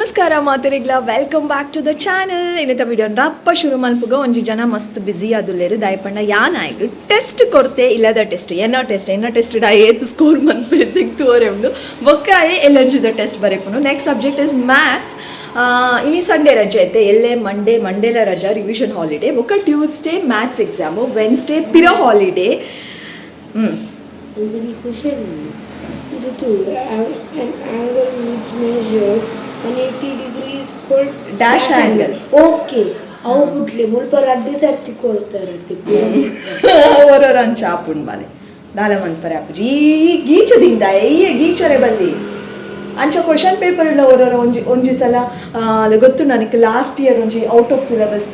ನಮಸ್ಕಾರ ಮಾತೆರೆಗ್ಲ, welcome back to the channel. ಇನ್ನಿತ video ರಪ್ಪ ಶುರು ಮಲ್ಪುಗ. ಒಂಜಿ ಜನ ಮಸ್ತ್ ಬ್ಯುಸಿ ಆದುಲ್ಲೇರು. ದಾಯಪಂಡ ಯಾನ್ ಆಯ್ಗ್ ಟೆಸ್ಟ್ ಕೊರ್ತೆ, ಇಲ್ಲದ ಟೆಸ್ಟ್, ಎನ್ನ ಟೆಸ್ಟ್, ಎನ್ನ ಟೆಸ್ಟ್ ಏತ್ ಸ್ಕೋರ್ ಮನ್ಪೆ ತೋರೆ ಉಂಡು. ಬೊಕ್ಕ ಎಲ್ಲಂಜಿದ ಟೆಸ್ಟ್ ಬರೆಪುನು. Next subject is maths. ಇನಿ ಸಂಡೇ ರಜೆ ಐತೆ. ಎಲ್ಲೆ ಮಂಡೇ, ಮಂಡೇಲ ರಜಾ, ರಿವಿಷನ್ ಹಾಲಿಡೇ. ಬೊಕ್ಕ ಟ್ಯೂಸ್ಡೇ ಮ್ಯಾಥ್ಸ್ ಎಕ್ಸಾಮು, ವೆನ್ಸ್ಡೇ ಪಿರ ಹಾಲಿಡೇ. And question ಇದು an angle which measures 180 degrees called dash angle. Okay, ಅವು ಬುಡ್ಲೆ, ಮುಲ್ಪ ರಡ್ಡು ಸರ್ತಿ ಕೊಡ್ತಾರಂತೆ. ಒರೊರ ಅಂಚ ಆಪುಂಡು ಬಾಲೆ, ದಾಲ ಮನ್ಪರೆ ಆಪುಜಿ. ಈ ಗೀಚದಿಂದ ಈ ಗೀಚರೆ ಬಲ್ಲಿ. ಅಂಚ ಕ್ವಶನ್ ಪೇಪರ್ ಇಲ್ಲ. ಒರೊರ ಒಂಜಿ ಒಂಜಿ ಸಲ ಗೊತ್ತು ನನಗೆ, ಲಾಸ್ಟ್ ಇಯರ್ ಒಂಜಿ out of syllabus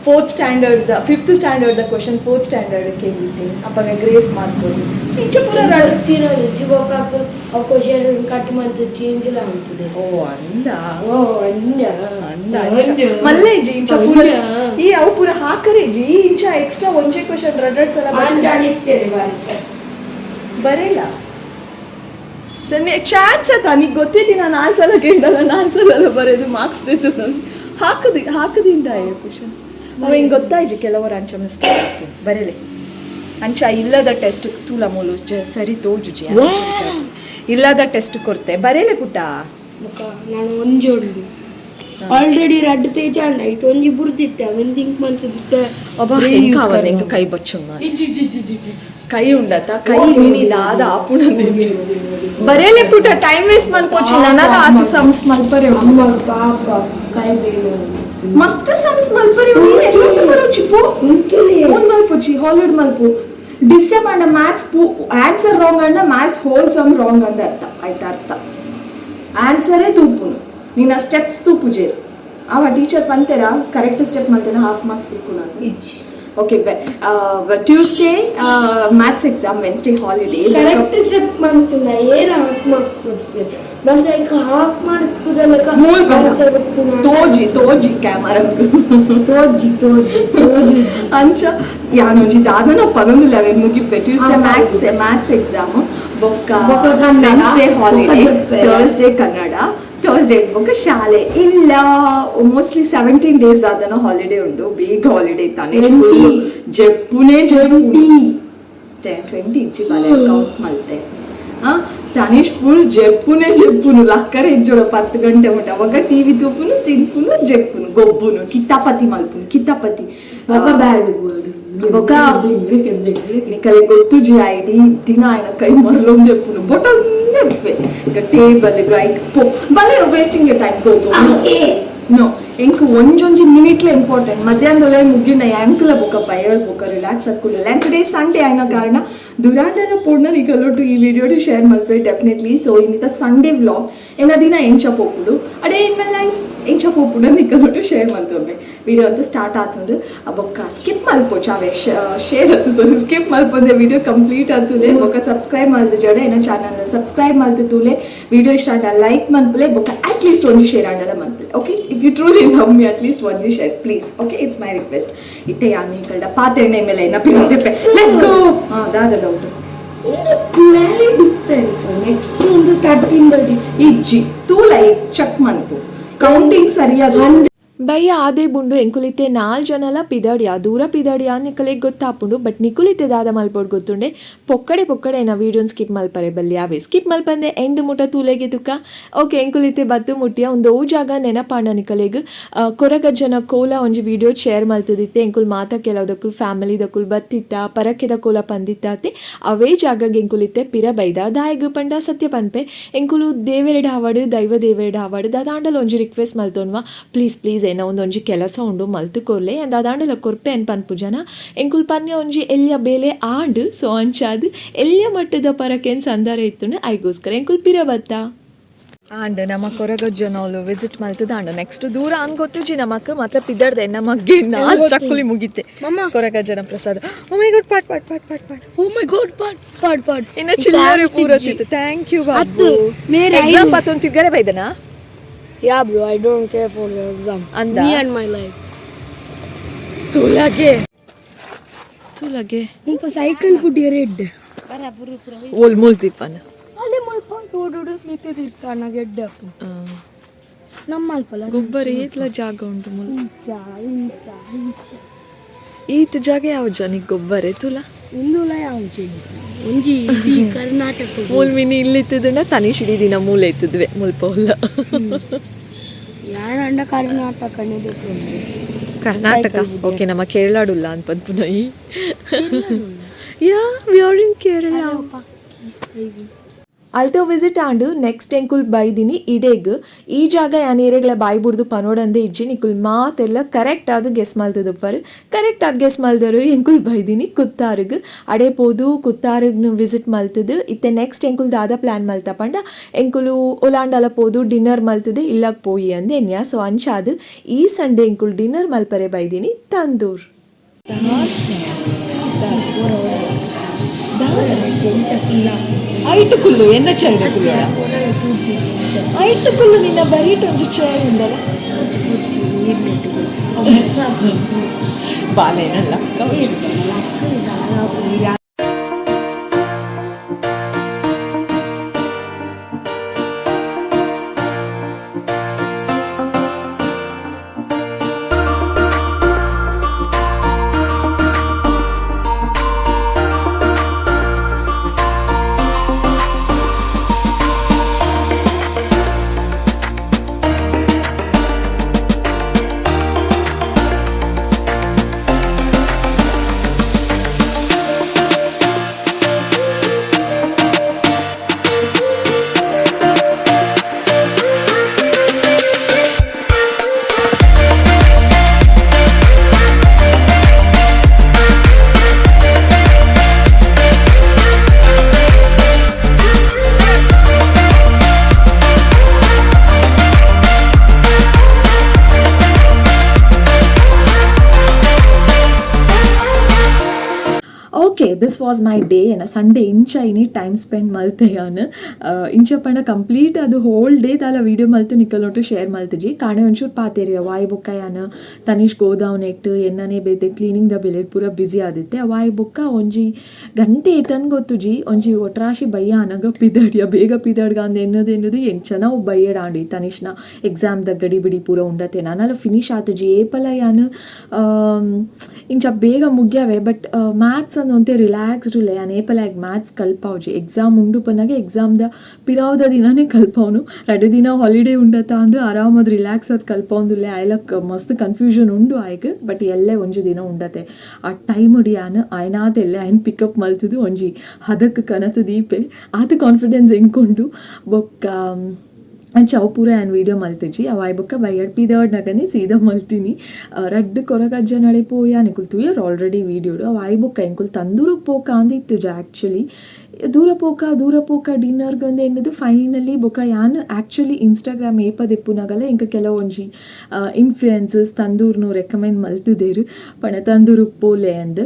fourth standard, fifth standard the question fourth standard ಕೇಳಿದ್ದೆ. ಅಪ್ಪಗ ಗ್ರೇಸ್ ಮಾಡ್ಬೋದು. ಇಂಚ ಪೂರ ಬರ್ತಿರೋದು ಬೊಕ್ಕ ಆ ಕ್ವಶನ್ ಕಟ್ ಮಂತ್ ಚೇಂಜ್ ಲ ಅಂತದೆ. ಓ ಅಂದ. ಓ ಅಂದ. ಅಂದ ಮಲ್ಲೆ ಇಜ್ಜಿ. ಇಂಚ ಪೂರ ಈ ಅವು ಪೂರ ಹಾಕರೆ ಇಜ್ಜಿ. ಈ ಇಂಚ ಎಕ್ಸ್ಟ್ರಾ ಒಂಜೆ ಕ್ವಶನ್ ಎರಡ್ ಸಲ ಅಂಚಾಡಿ ಇತ್ತೇನೆ ಬಾರಿ. ಬರೇಲ ಸನ್ನೆ ಚಾನ್ಸ್ ಆತ. ನೀ ಗೊತ್ತೈತಿ, ನಾನು ನಾಲ್ಕು ಸಲ ಕೇಳ್ದಲ್ಲ, ನಾಲ್ಕು ಸಲ ಬರೋದು ಮಾರ್ಕ್ಸ್ ದೇತು. ನಾನು ಹಾಕದಿ ಹಾಕದಿಂದ ಕ್ವಶನ್ ಅವ ಹಿಂಗೆ ಗೊತ್ತಾಯ್ತು. ಕೆಲವರು ಅಂಚ ಮಿಸ್ಟೇಕ್ ಆಗ್ತದೆ. ಬರೇಲೆ. ಅಂಚ ಇಲ್ಲದ ಟೆಸ್ಟ್ ತೂಲ ಮೂಲು ಸರಿ ತೋಜುಜಿ. ಇಲ್ಲದ ಟೆಸ್ಟ್ ಕೊರ್ತೆ, ಬರೇಲೆ ಪುಟ್ಟ. ಬೊಕ್ಕ ನಾನು ಒಂಜಿ ಉಂಡು ಆಲ್ರೆಡಿ ರಡ್ಡು ಪೇಜ್ ಆಂಡ ಐಟ್ ಒಂಜಿ ಬುರ್ದಿತ್ತೆ. ಅವೆನ್ ಥಿಂಕ್ ಮಂತದಿತ್ತೆ. ಅಬ್ಬಾ, ಹೆಂಗ್ ಎಂಕ್ ಕೈ ಬಚ್ಚು, ಕೈ ಉಂಡತ ಕೈ ದಾದ ಆಪುಣ. ಬರೇಲೆ ಪುಟ್ಟ, ಟೈಮ್ ವೇಸ್ಟ್ ಮಲ್ಪೊಚ್ಚಿ. ನನಲ ಆತು ಸಮ್ಸ್ ಮಲ್ಪರೆ. ಅಮ್ಮ ಪಾಪ ಕೈ ಬೇಡ. ಮಸ್ತ್ ಸಮ್ಸ್ ಮಲ್ಪರೆ. ನೀನ್ ಬರೋಚಿ ಪೋ. ಉಂಟುಲೆ. ಓನ್ ಮಲ್ಪೊಚ್ಚಿ, ಹಾಲಿಡ್ ಮಲ್ಪು. ಡಿಸ್ಟರ್ಬ್ ಆಂಡ ಮ್ಯಾಥ್ಸ್ ಪೂ ಆನ್ಸರ್ ರಾಂಗ್ ಅಂಡ ಮ್ಯಾಥ್ಸ್ ಹೋಲ್ ಸಮ್ ರಾಂಗ್ ಅಂದ ಅರ್ಥ ಆಯ್ತಾ? ಅರ್ಥ ಆನ್ಸರೇ ತೂಪುನು, ನಿನ್ನ ಸ್ಟೆಪ್ಸ್ ತೂಪುಜೇರು. ಅವ ಟೀಚರ್ ಪಂತೆರ, ಕರೆಕ್ಟ್ ಸ್ಟೆಪ್ ಮಲ್ತೇನೆ, ಹಾಫ್ ಮಾರ್ಕ್ಸ್ ತಿಕ್ಕುನ. ಇಜ್ಜಿ. Okay, Tuesday maths exam, Wednesday holiday. Correct step ಮಂತುಂಡ ಏನ್ ಹಾಫ್ ಮಾರ್ಕ್ಸ್ ಕೊಡ್ತೇನೆ ಬಂದ್ರೆ ಈಗ ಹಾಫ್ ಮಾರ್ಕ್. ತೋಜಿ ತೋಜಿ ಕ್ಯಾಮರಾ. ತೋಜಿ ತೋಜಿ ತೋಜಿ. ಅಂಚ ಯಾನೊಂಜಿ ದಾದನ ಪನೊಂದಿಲ್ಲ. ಅವೇನ್ ಮುಗಿಪೆ. ಟ್ಯೂಸ್ಡೇ ಮ್ಯಾಥ್ಸ್ ಮ್ಯಾಥ್ಸ್ ಎಕ್ಸಾಮ್, ಬೊಕ್ಕ ಬೊಕ್ಕ ಕನ್ನಡ, ವೆನ್ಸ್ಡೇ ಬೊಕ್ಕ ಹಾಲಿಡೇ. ಜಪ್ಪೆರೆ. ಥರ್ಸ್ಡೇ ಕನ್ನಡ. ಥರ್ಸ್ಡೇ ಬೊಕ್ಕ ಶಾಲೆ ಇಲ್ಲ. ಮೋಸ್ಟ್ಲಿ 17 ಡೇಸ್ ಆದನ ಹಾಲಿಡೇ ಉಂಡು. ಬೇಗ ಹಾಲಿಡೇ ತಾನೆ. 20. ಜಪ್ಪುನೇ 20, 20 ಇಂಚಿ ಬಾಲೆ, ಕೌಂಟ್ ಮಲ್ತೆ. ಆ ತನಿಷ್ ಫುಲ್ ಜೆಪ್ಪುನೇ ಜೆಪ್ಪುನು. ಲಕ್ಕರೆ ಇಜ್ಜೋಡ 10 ಗಂಟೆ ಮುಟ್ಟ. ಅವಾಗ ಟಿವಿ ತೂಪುನು, ತಿನ್ಪುನು, ಜೆಪ್ಪುನು, ಗೊಬ್ಬುನು, ಕಿತ್ತಾಪತಿ ಮಲ್ಪುನು, ಕಿತ್ತಾಪತಿ. ಬೊಕ್ಕ ಬ್ಯಾಡ್. ಬೊಕ್ಕ ನಿಕಲೆ ಗೊತ್ತುಜಿ, ಐಡಿ ದಿನ ಆಯ್ನ ಕೈ ಮರಲೊಂದು ಎಪ್ಪುನು, ಬೊಟೊಂದು ಎಪ್ಪೆ. ಈಗ ಟೇಬಲ್ ಐಕ್ ಪೋ ಬಲೆ. Wasting your time, go. Okay. No, ಎಂಕ್ ಒಂಜೊಂಜಿ ಮಿನಿಟ್ಲ ಇಂಪಾರ್ಟೆಂಟ್. ಮಧ್ಯಾಹ್ನದೊಳೆ ಮುಗಿನ ಎಂಕಲ ಬೊಕ್ಕ ಬಯಳ್ ಬೊಕ್ಕ ರಿಲ್ಯಾಕ್ಸ್ ಆಕ್ಕುಲ್ಲ. ಆ್ಯಂಡ್ ಟುಡೇ ಸಂಡೇ ಆಯ್ನ ಕಾರಣ ದುರಾಂಡನ ಪೋಡ್ನ ನಿಕಲೊಟ್ಟು ಈ ವಿಡಿಯೋ ಶೇರ್ ಮಲ್ಪೆ ಡೆಫಿನೆಟ್ಲಿ. ಸೊ ಇನ್ನಿತ ಸಂಡೇ ವ್ಲಾಗ್, ಎನ್ನ ದಿನ ಎಂಚ ಪೋಪುಡು, ಅಡೇ ಇನ್ my life ಎಂಚ ಪೋಪುಡು ನಿಕಲೊಟ್ಟು ಶೇರ್ ಮಲ್ತೊಂಬೆ. ವಿಡಿಯೋ ಅಂತ ಸ್ಟಾರ್ಟ್ ಆತುಂಡು. ಬೊಕ್ಕ ಸ್ಕಿಪ್ ಮಲ್ಪೊಚ್ಚು ಅವೇ ಶೇರ್ ಆತು. ಸಾರಿ, ಸ್ಕಿಪ್ ಮಲ್ಪೊಂದೆ, ವಿಡಿಯೋ ಕಂಪ್ಲೀಟ್ ಆತುಲೆ. ಬೊಕ್ಕ ಸಬ್ಸ್ಕ್ರೈಬ್ ಮಲ್ತು ಜಡ ಏನೋ ಚಾನಲ್ ಸಬ್ಸ್ಕ್ರೈಬ್ ಮಲ್ತು ತೂಲೆ. ವಿಡಿಯೋ ಇಷ್ಟ ಆಂಡ ಲೈಕ್ ಮನ್ಪುಲೆ. ಬೊಕ್ಕ ಅಟ್ ಲೀಸ್ಟ್ ಒಂಜಿ ಶೇರ್ ಆಂಡಲ ಮನ್ಪುಲೆ. Okay, if you truly love me, at least ಒಂಜಿ share please. Okay, it's my request. ಇತ್ತೆ ಯಾನ್ ನಿಕಲ್ಡ ಪಾತೆರ್ಣೆ ಮೇಲೆ ಏನ ಪಿರಂದೆಪ್ಪೆ. Let's go. ಹಾಂ, ದಾದ ಡೌಟ್? ಒಂದು 12 ಡಿಫ್ರೆನ್ಸ್, ನೆಕ್ಸ್ಟ್ ಒಂದು 13. ಇಜ್ಜಿ, ತೂಲ, ಚೆಕ್ ಮನ್ಪು, ಕೌಂಟಿಂಗ್ ಸರಿಯಾದ. ಬಯ್ಯ ಆದೇ ಬುಂಡು. ಎಂಕುಲಿತ್ತೆ ನಾಲ್ ಜನಲ ಪಿದಡಿಯ, ದೂರ ಪಿದಡಿಯ ನಿಕಲೆಗ್ ಗೊತ್ತಾಪುಂಡು. ಬಟ್ ನಿಕುಲಿತ್ತೆ ದಾದ ಮಲ್ಪೊಡು ಗೊತ್ತುಂಡೆ? ಪೊಕ್ಕಡೆ ಪೊಕ್ಕಡೆ ಏನ ವೀಡಿಯೋನ್ ಸ್ಕಿಪ್ ಮಲ್ಪರೆ ಬಲ್ಲಿ. ಅವೇ ಸ್ಕಿಪ್ ಮಲ್ಪಂದೆ ಎಂಡ್ ಮುಟ ತೂಲೆಗೆ ತುಕ್ಕ. ಓಕೆ, ಎಂಕುಲಿತ್ತೆ ಬತ್ತು ಮುಟ್ಟಿಯ. ಒಂದು ಓ ಜಾಗ ನೆನಪಾಂಡ ನಿಕಲೆಗ್? ಕೊರಗಜ್ಜನ ಕೋಲ ಒಂಜಿ ವಿಡಿಯೋ ಶೇರ್ ಮಲ್ತದಿತ್ತೆ. ಎಂಕುಲ್ ಮಾತ ಕೆಲವುದಕ್ಕುಲ್ ಫ್ಯಾಮಿಲಿ ದಕ್ಕುಲ್ ಬತ್ತಿತ್ತ, ಪರಕೆದ ಕೋಲ ಪಂದಿತ್ತಾತೆ. ಅವೇ ಜಾಗಗೆ ಎಂಕುಲಿತ್ತೆ ಪಿರ ಬೈದ. ದಾಯಗ್ ಪಂಡ ಸತ್ಯ ಪನ್ಪೆ, ಎಂಕುಲು ದೇವೆರಡ ಆವಡು, ದೈವ ದೇವೆರಡ ಆವಡು, ದಾದಾಂಡಲ ಒಂಜಿ ರಿಕ್ವೆಸ್ಟ್ ಮಲ್ತೊನ್ವ, ಪ್ಲೀಸ್ ಪ್ಲೀಸ್ ಏನೋ ಒಂದೊಂಜಿ ಕೆಲಸ ಉಂಡು, ಮಲ್ತು ಕೊರ್ಲೆ ದಾದಾಂಡಲ ಕೊರ್ಪೆ ಅನ್ ಪನ್ಪು ಜನ. ಎಂಕುಲ್ ಪನ್ಯ ಒಂಜಿ ಎಲ್ಯ ಬೇಲೆ ಆಂಡ್. ಸೊ ಅಂಚಾದ್ ಎಲ್ಯ ಮಟ್ಟದ ಪರಕೆನ್ ಸಂದಾರ ಇತ್ತುಂಡು. ಐಗೋಸ್ಕರ ಎಂಕುಲ್ ಪಿರ ಬತ್ತ. ಆಂಡ್ ನಮ್ಮ ಕೊರಗಜ್ಜನವಳು ವಿಸಿಟ್ ಮಲ್ತದ. ಆಂಡ್ ನೆಕ್ಸ್ಟ್ ದೂರ ಅನ್ ಗೊತ್ತುಜಿ ನಮಕ್ ಮಾತ್ರ. ಪಿದರ್ದೆ ನಮಗೆ ನಾಲ್ ಚಕ್ಕುಲಿ ಮುಗಿತೆ. ಕೊರಗಜ್ಜನ ಪ್ರಸಾದ. ಓ ಮೈ ಗಾಡ್, ಪಾಟ್ ಪಾಟ್ ಪಾಟ್ ಪಾಟ್ ಪಾಟ್. ಓ ಮೈ ಗಾಡ್, ಪಾಟ್ ಪಾಟ್ ಪಾಟ್. ಇನ್ನು ಚಿಲ್ಲರೆ ಪೂರ thank you Babu. ಅದು ಮೇರೆ. Exam ಪತ್ತೊಂದು ತಿಗ್ಗರೆ ಬೈದನಾ? Yeah bro, I don't care for the exam. ಅಂದ? Me and my life. ತುಲಗೆ ತುಲಗೆ. ಮುಲ್ಪ ಸೈಕಲ್ ಕುಡಿಯ ರೆಡ್. ಓಲ್ ಮುಲ್ತಿಪ್ಪನ. ಅಲ್ಲೇ ಮುಲ್ಪ ರೋಡ್ ಮಿತ್ತೆ ತಿರ್ತಾನ ಗೆಡ್ಡಪ್ಪು. ನಮ್ಮ ಅಲ್ಪಲ್ಲ. ಗೊಬ್ಬರ ಏತ್ಲ ಜಾಗ ಉಂಟು ಮುಲ್. ಇಂಚ ಇಂಚ ಇಂಚ. ಈತ್ ಜಾಗ ಯಾವ ಜನಿಗೆ ಗೊಬ್ಬರ ತುಲ. ಇಂದುಲ ಯಾವ ಒಂಜಿ ಇಡೀ ಕರ್ನಾಟಕ. ಮೂಲ್ ಮಿನಿ ಇಲ್ಲಿ ಇತ್ತದಂಡ ತನಿಷ್ ಇಡೀ ದಿನ ಮೂಲೆ ಇತ್ತದ್ವೆ ಮುಲ್ಪ ಉಲ್ಲ. ಯಾರಂಡ ಕರ್ನಾಟಕ. ಕರ್ನಾಟಕ ಓಕೆ, ನಮ್ಮ ಕೇರಳಡುಲ್ಲ ಅಂತ ಪನ್ಪುನ ಈ. Yeah, we are in Kerala. ಅಲ್ತ visit and next ಎಂಕುಲ್ ಬೈದಿನಿ ಇಡೇಗ್. ಈ ಜಾಗ ಯಾನ್ ಏರೆಗ್ಲ ಬಾಯಿ ಬುಡ್ದು ಪನೋಡಂದೆ ಇಜ್ಜಿ, ನಿಕುಲ್ ಮಾತೆಲ್ಲ ಕರೆಕ್ಟ್ ಆದ್ ಗೆಸ್ ಮಲ್ತದಪ್ಪರು. ಕರೆಕ್ಟ್ ಆದ್ ಗೆಸ್ ಮಲ್ದರು, ಎಂಕುಲ್ ಬೈದಿನಿ ಕುತ್ತಾರುಗ್. ಅಡೆ ಪೋದು ಕುತ್ತಾರುಗ್ನು ವಿಸಿಟ್ ಮಲ್ತದು ಇತ್ತೆ ನೆಕ್ಸ್ಟ್ ಎಂಕುಲ್ ದಾದ ಪ್ಲಾನ್ ಮಲ್ತ ಪಂಡ, ಎಂಕುಲು ಒಲಾಂಡಲ ಪೋದು ಡಿನ್ನರ್ ಮಲ್ತದು ಇಲ್ಲಗ್ ಪೋಯಿ ಅಂದ್ ಎನ್ಯ. ಸೊ ಅಂಚಾದ್ ಈ ಸಂಡೇ ಎಂಕುಲ್ ಡಿನ್ನರ್ ಮಲ್ಪರೆ ಬೈದಿನಿ ತಂದೂರ್. ಐಟು ಕುಲ್ಲು ಎನ್ನ ಚೈರ್ ಕುಲ್ಲು, ಐಟು ಕುಲ್ಲು. ನಿನ್ನ ಬರೀಟ್ ಒಂಜಿ ಚೇರ್ ಉಂದಲ್ಲ. ಬಾಲೇನಲ್ಲ. Okay, this was my day. ಎನ್ನ ಸಂಡೇ ಇಂಚ ಇನಿ ಟೈಮ್ ಸ್ಪೆಂಡ್ ಮಲ್ತೆ ಯಾನ್. ಇಂಚ ಪಂಡ ಕಂಪ್ಲೀಟ್ ಅದು ಹೋಲ್ ಡೇ ದಾಲ ವೀಡಿಯೋ ಮಲ್ತು ನಿಕಲೊಟ್ಟು ಶೇರ್ ಮಲ್ತಿಜಿ. ಕಾಣೆ ಒಂಚೂರು ಪಾತೆರಿಯ ವಾಯ್ ಬೊಕ್ಕ ಯಾನ್ ತನಿಷ್ ಗೋದಾವ್ ನೆಟ್ ಎನ್ನನೆ ಬೇತೆ ಕ್ಲೀನಿಂಗ್ ದ ಬೆಲೆಟ್ ಪೂರ ಬ್ಯುಸಿ ಆದಿತ್ತೆ. ವಾಯ್ ಬೊಕ್ಕ ಒಂಜಿ ಗಂಟೆ ಏತನ್ ಗೊತ್ತುಜಿ, ಒಂಜಿ ಒಟ್ರಾಶಿ ಬಯ್ಯ ಅನಗ ಪಿದಡಿಯ. ಬೇಗ ಪಿದಡ್ಗ ಅಂದ್ ಎನ್ನದು ಎನ್ನದು ಎಂಚನ ಬಯ್ಯಡಾಂಡು. ಈ ತನಿಷ್ನ ಎಕ್ಸಾಮ್ the ಗಡಿ ಬಿಡಿ ಪೂರ ಉಂಡತೆ ನಾನಲ್ಲ ಫಿನಿಶ್ ಆತುಜಿ. ಏಪಲ ಯಾನ್ ಇಂಚ ಬೇಗ ಮುಗ್ಯಾವೆ, ಬಟ್ ಮ್ಯಾಥ್ಸ್ ಅಂದ್ ಒಂತೆ ರಿಲ್ಯಾಕ್ಸ್ಡ್ ಉಲ್ಲೆ. ಯಾನ್ ಏಪಲ ಮ್ಯಾಥ್ಸ್ ಕಲ್ಪಾವುಜಿ. ಎಕ್ಸಾಮ್ ಉಂಡು ಪನ್ನಗ ಎಕ್ಸಾಮ್ ದ ಪಿರಾವುದ ದಿನನೇ ಕಲ್ಪವನು. ರಡ್ಡ್ ದಿನ ಹಾಲಿಡೇ ಉಂಡತ ಅಂದ್ ಆರಾಮದ್ ರಿಲ್ಯಾಕ್ಸ್ ಆದ್ ಕಲ್ಪವೊಂದುಲ್ಲೆ. ಆಯ್ಲಕ್ ಮಸ್ತ್ ಕನ್ಫ್ಯೂಷನ್ ಉಂಡು ಆಯ್ಗ್, ಬಟ್ ಎಲ್ಲೆ ಒಂಜಿ ದಿನ ಉಂಡತೆ. ಆ ಟೈಮ್ ಯಾನ್ ಆಯ್ನಾತ್ ಎಲ್ಲೆ ಆಯ್ನ್ ಪಿಕಪ್ ಮಲ್ತುದು ಒಂಜಿ ಹದಕ್ ಕನತ್ ದೀಪೆ. ಆತ್ ಕಾನ್ಫಿಡೆನ್ಸ್ ಎಂಕುಂಡು. ಬೊಕ್ಕ ಅಂಚ ಅವು ಪೂರ ಯಾನ್ ವೀಡಿಯೋ ಮಲ್ತಿಜಿ. ಅವು ಆಯ್ ಬೊಕ್ಕ ಬಯ್ಯಡ್ ಪಿದರ್ಡ್ ನಗನೆ ಸೀದಾ ಮಲ್ತಿನಿ. ರಡ್ಡ್ ಕೊರಗಜ್ಜ ನಡೆ ಪೋಯ ನಿಕುಲು ತೂಯರ್ ಆಲ್ರೆಡಿ ವೀಡಿಯೋಡು. ಅವು ಆಯ್ ಬೊಕ್ಕ ಎಂಕುಲು ತಂದೂರುಗ್ ಪೋಕ ಅಂದ್ ಇತ್ತುಜ ಆ್ಯಕ್ಚುಲಿ. ದೂರ ಪೋಕ ದೂರ ಪೋಕ ಡಿನ್ನರ್ಗ್ ಅಂದ್ ಎನ್ನುದು ಫೈನಲಿ. ಬೊಕ್ಕ ಯಾನ್ ಆ್ಯಕ್ಚುಲಿ ಇನ್ಸ್ಟಾಗ್ರಾಮ್ ಏಪ ದೆಪ್ಪುನಗಲ ಎಂಕ್ ಕೆಲವೊಂಜಿ ಇನ್ಫ್ಲುಯೆನ್ಸಸ್ ತಂದೂರ್ನು ರೆಕಮೆಂಡ್ ಮಲ್ತುದೆರ್, ಪಂಡ ತಂದೂರುಗ್ ಪೋಲೆ ಅಂದ್.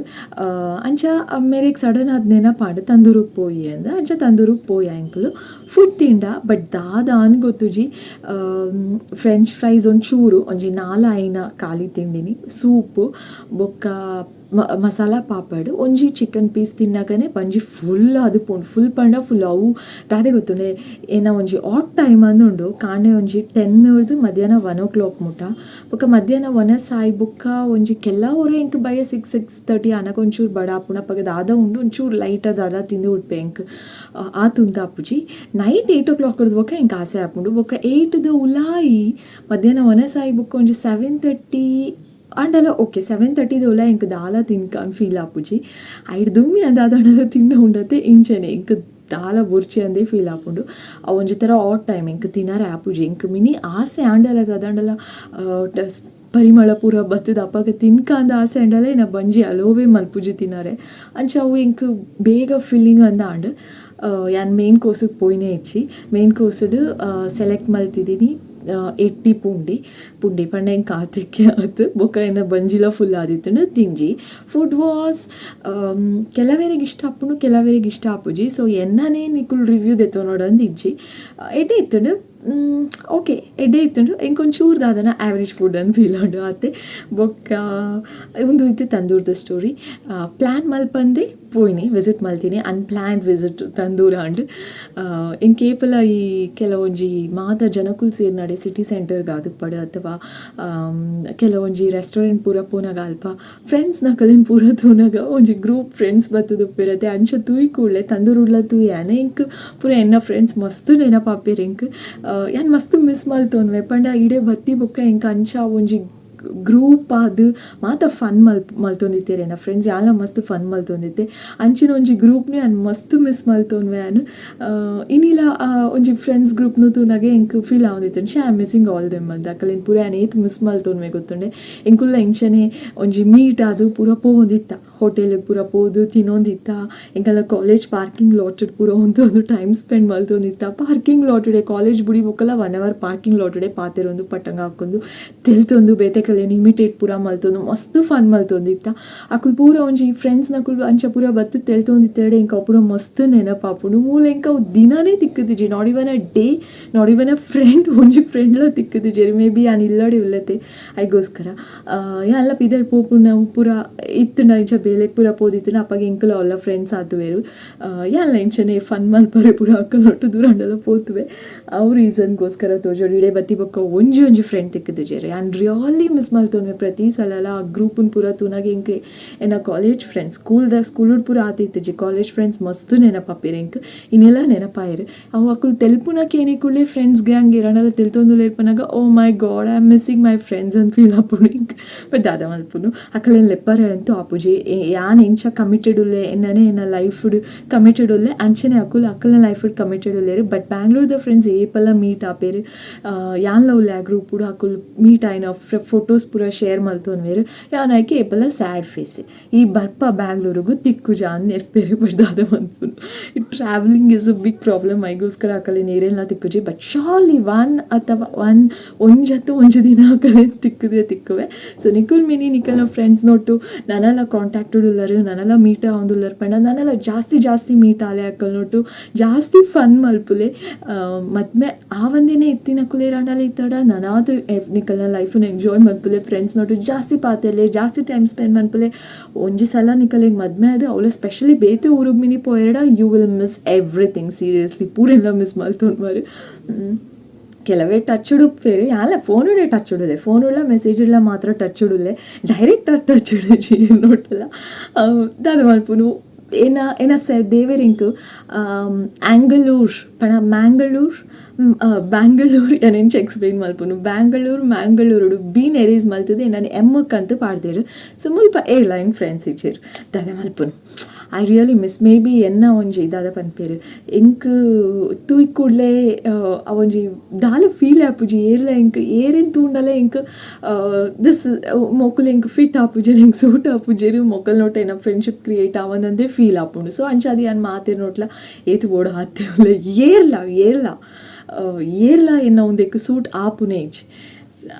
ಅಂಚ ಮೇರೆಗ್ ಸಡನ್ ಆದ್ ನೆನಪಾಂಡ್ ತಂದೂರುಗ್ ಪೋಯಿ ಅಂದ್. ಅಂಚ ತಂದೂರುಗ್ ಪೋಯ ಎಂಕುಲು. ಫುಡ್ ತಿಂಡ, ಬಟ್ ದಾದ ಅಂದ್ ಗೊತ್ತುಜಿ. ಫ್ರೆಂಚ್ ಫ್ರೈಸ್ ಒಂಚೂರು ಒಂಜಿ ನಾಲ್ ಐನ ಖಾಲಿ ತಿಂಡಿನಿ, ಸೂಪ್ ಬೊಕ್ಕ ಮಸಾಲ ಪಾಪಡ್. ಒಂಜಿ ಚಿಕನ್ ಪೀಸ್ ತಿನ್ನಗನೆ ಬಂಜಿ ಫುಲ್ ಅದು ಪೋಂಡು. ಫುಲ್ ಪಂಡ ಫುಲ್. ಅವು ದಾದೆ ಗೊತ್ತುಂಡೆ, ಏನ ಒಂಜಿ ಆಟ್ ಟೈಮ್ ಅಂದುಂಡು. ಕಾಂಡೆ ಒಂಜಿ 10 ರ್ದ್ ಮಧ್ಯಾಹ್ನ 1 ಓ ಕ್ಲಾಕ್ ಮುಟ. ಬೊಕ್ಕ ಮಧ್ಯಾಹ್ನ ವನಸ್ ಆಯಿ ಬೊಕ್ಕ ಒಂಜಿ ಕೆಲವೊರ ಎಂಕ್ ಬಯ್ಯ 6, 6:30 ಆನಗ ಒಂಚೂರು ಬಡ ಆಪುಂಡು. ಅಪಗ ದಾದ ಉಂಡು ಒಂಚೂರು ಲೈಟ್ ದಾದ ತಿಂದು ಉಡ್ಪೆ. ಎಂಕ್ ಆತ್ ಉಂದು ಆಪುಜಿ. ನೈಟ್ 8 ಓ ಕ್ಲಾಕ್ ಬೊಕ್ಕ ಎಂಕ್ ಆಸೆ ಆಪುಂಡು. ಬೊಕ್ಕ 8ದ ಉಲಾಯಿ ಮಧ್ಯಾಹ್ನ ವನಸ್ ಆಯಿ ಬೊಕ್ಕ ಒಂಜಿ 7:30 ಆಂಡಲ ಓಕೆ, 7:30ದ ಉಲಾಯಿ ಎಂಕ್ ದಾಲ ತಿನ್ಕ ಫೀಲ್ ಆಪುಜಿ. ಐಡ್ ದುಮ್ಮಿ ದಾದಾಂಡಲ ತಿನ್ನ ಉಂಡತೆ. ಇಂಚನೆ ಎಂಕ್ ದಾಲ ಬೊರ್ಚಿ ಅಂದೇ ಫೀಲ್ ಆಪುಂಡು. ಅವು ಒಂಜಿ ಥರ ಆಟ್ ಟೈಮ್ ಎಂಕ್ ತಿನರೆ ಆಪುಜಿ. ಎಂಕ್ ಮಿನಿ ಆಸೆ ಆಂಡಲ ದಾದಾಂಡಲ ಪರಿಮಳ ಪೂರ ಬತ್ತುದು ಅಪಗ ತಿನ್ಕ ಅಂದ್ ಆಸೆ ಆಂಡಲ ಎನ್ನ ಬಂಜಿ ಅಲೋವೆ ಮಲ್ಪುಜಿ ತಿನರೆ. ಅಂಚ ಅವು ಎಂಕ್ ಬೇಗ ಫಿಲ್ಲಿಂಗ್ ಅಂದ್ ಆಂಡ್. ಯಾನ್ ಮೇನ್ ಕೋರ್ಸಿಗೆ ಪೋಯಿನೇ ಇಜ್ಜಿ. ಮೇನ್ ಕೋರ್ಸ್ಡ್ ಸೆಲೆಕ್ಟ್ ಮಲ್ತಿದ್ದೀನಿ ಎಟ್ಟಿ ಪುಂಡಿ. ಪುಂಡಿ ಪಂಡ ಎಂಕ್ ಆತಕ್ಕೆ ಆತ್. ಬೊಕ್ಕ ಎನ್ನ ಬಂಜಿಲ ಫುಲ್ ಆದಿತ್ತುಂಡು ತಿಂಜಿ. ಫುಡ್ ವಾಸ್ ಕೆಲವೆರೆಗ್ ಇಷ್ಟ ಆಪುಂಡು, ಕೆಲವೆರೆಗ್ ಇಷ್ಟ ಆಪುಜಿ. ಸೊ ಎನ್ನನೇ ನಿಕುಲು ರಿವ್ಯೂ ದೆತ್ತೊನೊಡು ಇಜ್ಜಿ. ಎಡ್ಡೆ ಇತ್ತುಂಡು, ಓಕೆ, ಎಡ್ಡೆ ಇತ್ತುಂಡು. ಎಂಕ್ ಒಂಚೂರು ದಾದನ ಆ್ಯಾವ್ರೇಜ್ ಫುಡ್ ಅಂದ್ ಫೀಲ್ ಆಂಡು, ಆತೆ. ಬೊಕ್ಕ ಉಂದು ಇತ್ತೆ ತಂದೂರ್ದ ಸ್ಟೋರಿ. ಪ್ಲ್ಯಾನ್ ಮಲ್ಪಂದೆ. ಪೋಯಿನಿ, ವಿಸಿಟ್ ಮಲ್ತಿನಿ. ಅನ್ಪ್ಲ್ಯಾನ್ಡ್ ವಿಸಿಟ್ ತಂದೂರ್ ಆಂಡ್. ಎಂಕ್ ಏಪಲ ಈ ಕೆಲವೊಂಜಿ ಮಾತ ಜನಕುಲು ಸೇರ್ನಡೆ ಸಿಟಿ ಸೆಂಟರ್ಗ್ ಆದುಪ್ಪಡ್ ಅಥವಾ ಕೆಲವೊಂಜಿ ರೆಸ್ಟೋರೆಂಟ್ ಪೂರ ಪೋನಗ ಅಲ್ಪ ಫ್ರೆಂಡ್ಸ್ ನಕಲೆನ್ ಪೂರ ತೂನಗ ಒಂಜಿ ಗ್ರೂಪ್ ಫ್ರೆಂಡ್ಸ್ ಬತ್ತುದು ಉಪ್ಪೆರತೆ. ಅಂಚ ತೂಯಿ ಕೂಡ್ಲೆ ತಂದೂರುಡ್ಲ ತೂಯೆ ಎಂಕ್ ಪೂರ ಎನ್ನ ಫ್ರೆಂಡ್ಸ್ ಮಸ್ತ್ ನೆನಪಾಪೆರ್ ಎಂಕ್. ಯಾನ್ ಮಸ್ತ್ ಮಿಸ್ ಮಲ್ತೊನ್ವೆ ಪಂಡ ಇಡೆ ಬತ್ತಿ ಬೊಕ್ಕ ಎಂಕ್ ಅಂಚ ಒಂಜಿ ಗ್ರೂಪ್ ಆದ್ ಮಾತ ಫನ್ ಮಲ್ತೊಂದಿತ್ತೆರ್ ಎನ್ನ ಫ್ರೆಂಡ್ಸ್. ಯಾನ್ಲ ಮಸ್ತ್ ಫನ್ ಮಲ್ತೊಂದಿತ್ತೆ. ಅಂಚಿನ ಒಂಜಿ ಗ್ರೂಪ್ನು ಯಾನ್ ಮಸ್ತ್ ಮಿಸ್ ಮಲ್ತೊನ್ವೆ ಯಾನ್. ಇನಿಲ ಒಂಜಿ ಫ್ರೆಂಡ್ಸ್ ಗ್ರೂಪ್ನು ತೂನಗ ಎಂಕ್ feel ಆವೊಂದಿತ್ತುಂಡು, ಶ್ಯೆ I am missing all them ಅಂದ್. ಅಕಲೆನ್ ಪೂರ ಯಾನ್ ಏತ್ ಮಿಸ್ ಮಲ್ತೊನ್ವೆ ಗೊತ್ತುಂಡೆ. ಎಂಕುಲ್ಲ ಇಂಚನೆ ಒಂಜಿ ಮೀಟ್ ಆದ್ ಪೂರ ಪೋವೊಂದಿತ್ತ, ಹೋಟೆಲ್ ಪೂರ ಪೋದು ತಿನ್ನೊಂದಿತ್ತ. ಎಂಕಲ್ನ ಕಾಲೇಜ್ ಪಾರ್ಕಿಂಗ್ ಲಾಟೆಡ್ ಪೂರ ಉಂತೊಂದು ಟೈಮ್ ಸ್ಪೆಂಡ್ ಮಲ್ತೊಂದಿತ್ತ. ಪಾರ್ಕಿಂಗ್ ಲಾಟುಡೆ ಕಾಲೇಜ್ ಬುಡಿ ಬೊಕ್ಕಲ 1 ಅವರ್ ಪಾರ್ಕಿಂಗ್ ಲಾಟುಡೆ ಪಾತೆರೊಂದು, ಪಟ್ಟಂಗ ಹಾಕೊಂದು, ತೆಲ್ತೊಂದು, ಬೇತೆಕಲೆನ್ ಇಮಿಟೇಟ್ ಪೂರ ಮಲ್ತೊಂದು ಮಸ್ತ್ ಫನ್ ಮಲ್ತೊಂದಿತ್ತ. ಅಕುಲು ಪೂರ ಒಂಜಿ ಫ್ರೆಂಡ್ಸ್ ನಕುಲು ಅಂಚ ಪೂರ ಬತ್ತ್ ತೆಲ್ತೊಂದಿತ್ತೆರ್ಡ ಎಂಕ್ ಅವು ಪೂರ ಮಸ್ತ್ ನೆನಪಾಪುಂಡು. ಮೂಲ ಎಂಕ್ ಅವು ದಿನನೇ ತಿಕ್ಕುದಿಜಿ, not even a day, not even a friend. ಒಂಜಿ ಫ್ರೆಂಡ್ಲ ತಿಕ್ಕುದಿಜೆರ್. ಮೇ ಬಿ ಯಾನ್ ಇಲ್ಲಡೆ ಉಲ್ಲತೆ ಐಗೋಸ್ಕರ. ಯಾನ್ಲ ಪಿದಯ್ ಪೋಪುನ ಪೂರ ಇತ್ತ್ಂಡ, ಇಂಚ ಬೇಲೆಗ್ ಪೂರ ಪೋದಿತ್ತ್ಂಡ ಅಪಗ ಎಂಕುಲು ಅವುಲ ಫ್ರೆಂಡ್ಸ್ ಆತುವೆರ್. ಯಾನ್ಲ ಇಂಚನೆ ಫನ್ ಮಲ್ಪರೆ ಪೂರ ಅಕಲ್ನೊಟ್ಟು ದೂರ ಆಂಡಲ ಪೋತುವೆ. ಅವು ರೀಸನ್ಗೋಸ್ಕರ ತೋಜೋಡು. ಇಡೆ ಬತ್ತಿ ಬೊಕ್ಕ ಒಂಜಿ ಒಂಜಿ ಫ್ರೆಂಡ್ ತಿಕ್ಕುದಿಜೆರ್. ಯಾನ್ ರಿಯಲಿ ಮಿಸ್ ಮಲ್ತೊನ್ವೆ. ಪ್ರತಿ ಸಲಲ ಆ ಗ್ರೂಪುನ್ ಪೂರ ತೂನಗ ಎಂಕ್ ಎನ್ನ ಕಾಲೇಜ್ ಫ್ರೆಂಡ್ಸ್, ಸ್ಕೂಲ್ದ ಸ್ಕೂಲುಡ್ ಪೂರ ಆತಿತ್ತಿಜಿ, ಕಾಲೇಜ್ ಫ್ರೆಂಡ್ಸ್ ಮಸ್ತ್ ನೆನಪಾಪೆರ್ ಎಂಕ್. ಇನಿಲ ನೆನಪಾಯೆರ್ ಅವು. ಅಕುಲು ತೆಲ್ಪುನ ಕೇನಿ ಕೂಡ್ಲೆ friends gang ಏರಾಂಡಲ ತೆಲ್ತೊಂದುಲ್ಲೆರ್ Pannaga, "Oh my God, I am missing my friends" ಅಂತ ಫೀಲ್ ಆಪುಂಡು ಎಂಕ್. ಬಟ್ ದಾದ ಮಲ್ಪುನು, ಅಕಲೆನ್ ಲೆಪ್ಪರೆ ಅಂತೂ ಆಪುಜಿ. ಯಾನ್ ಎಂಚ ಕಮಿಟೆಡ್ ಉಲ್ಲೆ, ಎನ್ನನೆ ಎನ್ನ ಲೈಫ್ಡ್ ಕಮಿಟೆಡ್ ಉಲ್ಲೆ, ಅಂಚನೆ ಅಕುಲು ಅಕಲ್ನ ಲೈಫ್ಡ್ ಕಮಿಟೆಡ್ ಉಲ್ಲೆರ್. ಬಟ್ ಬ್ಯಾಂಗ್ಳೂರ್ದ ಫ್ರೆಂಡ್ಸ್ ಏಪಲ ಮೀಟ್ ಆಪೆರ್. ಯಾನ್ಲ ಉಲ್ಲೆ ಆ ಗ್ರೂಪುಡು. ಅಕುಲು ಮೀಟ್ ಆಯಿನ ಫೋಟೋಸ್ ಪೂರ ಶೇರ್ ಮಲ್ತೊನ್ವೆರ್. ಯಾನ್ ಐಕೆ ಏಪಲ ಸ್ಯಾಡ್ ಫೇಸ್. ಈ ಬರ್ಪ ಬ್ಯಾಂಗ್ಳೂರುಗು ತಿಕ್ಕುಜ ಅಂದ್ ನೆರ್ಪೆರ್. ಬಟ್ ದಾದ ಮನ್ಪುನು, ಈ travelling is a big problem. ಐಗೋಸ್ಕರ ಅಕಲೆನ್ ಏರೆನ್ಲ ತಿಕ್ಕುಜಿ. ಬಟ್ ಶೋರ್ಲಿ ಒನ್ ಅಥವಾ ಒನ್ ಒಂಜತ್ತು ಒಂಜಿ ದಿನ ಅಕಲೆನ್ ತಿಕ್ಕುದೇ ತಿಕ್ಕುವೆ. ಸೊ ನಿಕುಲ್ ಮಿನಿ ನಿಕಲ್ನ ಫ್ರೆಂಡ್ಸ್ ನೊಟ್ಟು ನನಲ ಕಾಂಟ್ಯಾಕ್ಟೆಡ್ ಉಲ್ಲರು, ನನಲ ಮೀಟ್ ಆವೊಂದುಲ್ಲರ್ ಪಂಡ ನನಲ ಜಾಸ್ತಿ ಜಾಸ್ತಿ ಮೀಟ್ ಆಲೆ, ಅಕಲ್ನೊಟ್ಟು ಜಾಸ್ತಿ ಫನ್ ಮಲ್ಪುಲೆ. ಮದ್ಮೆ ಆವಂದೇನೆ ಇತ್ತಿನಕುಲು ಇತ್ತಡ ನನಾತ್ ನಿಕಲ್ನ ಲೈಫ್ನ ಎಂಜಾಯ್ ಮಲ್ಪುಲೆ. ಫ್ರೆಂಡ್ಸ್ ನೊಟ್ಟು ಜಾಸ್ತಿ ಪಾತೆರ್ಲೆ, ಜಾಸ್ತಿ ಟೈಮ್ ಸ್ಪೆಂಡ್ ಮಲ್ಪುಲೆ. ಒಂಜಿ ಸಲ ನಿಕಲೆಗ್ ಮದ್ಮೆ ಆದ್ ಅವ್ಲ ಸ್ಪೆಷಲಿ ಬೇತೆ ಊರುಗ್ ಮಿನಿ ಪೋಯೆರ್ಡ you will miss everything, seriously. ಪೂರೆಲ್ಲ miss ಮಲ್ತೊನ್ವರ್. ಕೆಲವೇ ಟಚ್ ಉಡುಪ್ಪೇರು. ಯಾಲ ಫೋನುಡೆ ಟಚ್ ಉಡುಲೆ, ಫೋನುಳ್ಳ ಮೆಸೇಜ್ ಉಳ್ಳ ಮಾತ್ರ ಟಚ್ ಉಡುಲೆ, ಡೈರೆಕ್ಟ್ ಟಚ್ ಉಡುಜಿ ನೋಟಲ್ಲ. ದಾದ ಮಲ್ಪುನು, ಏನ ಏನ ಸೆ ದೇವೆರಿಂಕ್ ಆಂಗಳೂರ್ ಪಣ ಮ್ಯಾಂಗಳೂರ್ ಬ್ಯಾಂಗಳೂರ್, ಯಾನ್ ಎಕ್ಸ್ಪ್ಲೇನ್ ಮಲ್ಪುನು, ಬ್ಯಾಂಗಳೂರ್ ಮ್ಯಾಂಗಳೂರುಡು ಬೀನ್ ಎರೇಸ್ ಮಲ್ತದೆ ನಾನು ಎಮ್ಮಕ್ಕಂತ ಪಾಡ್ದೇರು. ಸೊ ಮುಲ್ಪ ಏ ಲೈನ್ ಫ್ರೆಂಡ್ಸ್ ಇಜ್ಜೆರ್, ದಾದ ಮಲ್ಪುನು. I really miss. May be ಎನ್ನ ಒಂಜಿ ದಾದ ಪನ್ಪೆರ್, ಎಂಕ್ ತೂಯ್ ಕೂಡ್ಲೆ ಅವೊಂಜಿ ದಾಲ ಫೀಲ್ ಆಪುಜಿ. ಏರ್ಲ ಎಂಕ್ ಏರೆನ್ ತೂಂಡಲ ಎಂಕ್ this ಮೊಕುಲು ಎಂಕ್ ಫಿಟ್ ಆಪುಜೆರ್, ಎಂಕ್ ಸೂಟ್ ಆಪುಜೆರ್, ಮೊಕಲ್ ನೋಟ ಎನ್ನ ಫ್ರೆಂಡ್ಶಿಪ್ ಕ್ರಿಯೇಟ್ ಆವಂದಂದೇ ಫೀಲ್ ಆಪುಂಡು. ಸೊ ಅಂಚಾದ್ ಯಾನ್ ಮಾತೆರ್ ನೋಟ್ಲ ಏತ್ ಬೋಡು ಆತೆ ಉಲ್ಲೆ. ಏರ್ಲ ಏರ್ಲ ಏರ್ಲ ಎನ್ನ ಉಂದೆಕ್ ಸೂಟ್ ಆಪುನೇ ಇಜ್ಜಿ.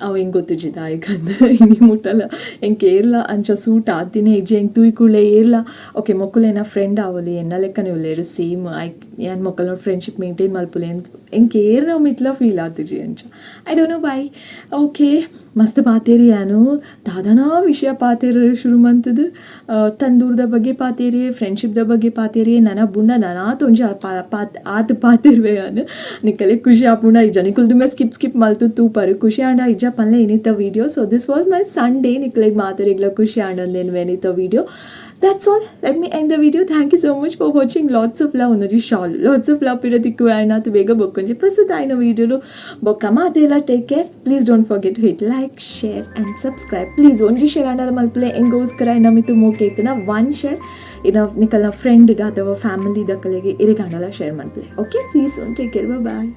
ಅವು ಎಂಕ್ ಗೊತ್ತುಜ್ಜಿ ದಾಯೆಗಂದ್. ಇನಿ ಮುಟ್ಟಲ ಎಂಕ್ ಏರ್ಲ ಅಂಚ ಸೂಟ್ ಆತಿನೇ ಇಜ್ಜಿ. ಎಂಕ್ ತೂಯ್ ಕೂಡ್ಲೆ ಏರ್ಲ ಓಕೆ ಮೊಕುಲು ಎನ್ನ ಫ್ರೆಂಡ್ ಆವೊಲಿ, ಎನ್ನ ಲೆಕ್ಕನೆ ಉಲ್ಲೆರ್, ಸೇಮ್ I ಯಾನ್ ಮೊಕಲ್ನ ಫ್ರೆಂಡ್ಶಿಪ್ ಮೇಂಟೈನ್ ಮಲ್ಪುಲೆ ಅಂದ್ ಎಂಕ್ ಏರ್ನ ಮಿತ್ಲ ಫೀಲ್ ಆತುಜಿ ಅಂಚ. I don't know why. Okay, ಮಸ್ತ್ ಪಾತೆರಿ ಯಾನು. ದಾದನಾ ವಿಷಯ ಪಾತೆರ ಶುರು ಮಂತುದು ತಂದೂರ್ದ ಬಗ್ಗೆ ಪಾತೆರಿ, ಫ್ರೆಂಡ್ಶಿಪ್ದ ಬಗ್ಗೆ ಪಾತೆರಿ, ನನ ಬುಂಡ ನನಾತ್ ಒಂಜಿ ಪಾತ್ ಆತ್ ಪಾತೆರ್ವೆ ಯಾನ್. ನಿಕಲೆಗ್ ಖುಷಿ ಆಪುಂಡ ಇಜ್ಜ, ನಿಕುಲು ದುಂಬೆ ಸ್ಕಿಪ್ ಸ್ಕಿಪ್ ಮಲ್ತು ತೂಪರ್. ಖುಷಿ ಆಂಡ ಇಜ್ಜ ಪನ್ಲೆ ಇನಿತ video. So this was my Sunday. ನಿಕಲೆಗ್ ಮಾತೆರೆಗ್ಲ ಖುಷಿ ಆಂಡ ಇನಿತ video. That's all, let me end the video. Thank you so much for watching. Lots of love. ಒಂದೊಂಜಿ shawl, lots of love. ಪಿರ ತಿಕ್ಕುವೆ ಆಯ್ನಾತ್ ಬೇಗ ಬೊಕ್ಕೊಂಜಿ ಪೊಸತಾಯಿನ ವೀಡಿಯೋಲು. ಬೊಕ್ಕ ಮಾತೆಲ್ಲ take care. Please don't forget to hit like, share and subscribe, please. ಒಂಜಿ share ಆಂಡಲ ಮಲ್ಪುಲೆ ಎಂಗೋಸ್ಕರ. ಇನ್ನ ಮಿತ್ತು ಮೋಕೆ ಇತ್ತಿನ ಒನ್ ಶೇರ್ ಇನ್ನ ನಿಕಲ್ನ ಫ್ರೆಂಡ್ಗೆ ಅಥವಾ ಫ್ಯಾಮಿಲಿ ದಕ್ಕಲೆಗೆ ಇರೆಗಾಂಡಲ ಶೇರ್ ಮಲ್ಪುಲೆ. Okay, see soon, take care, bye.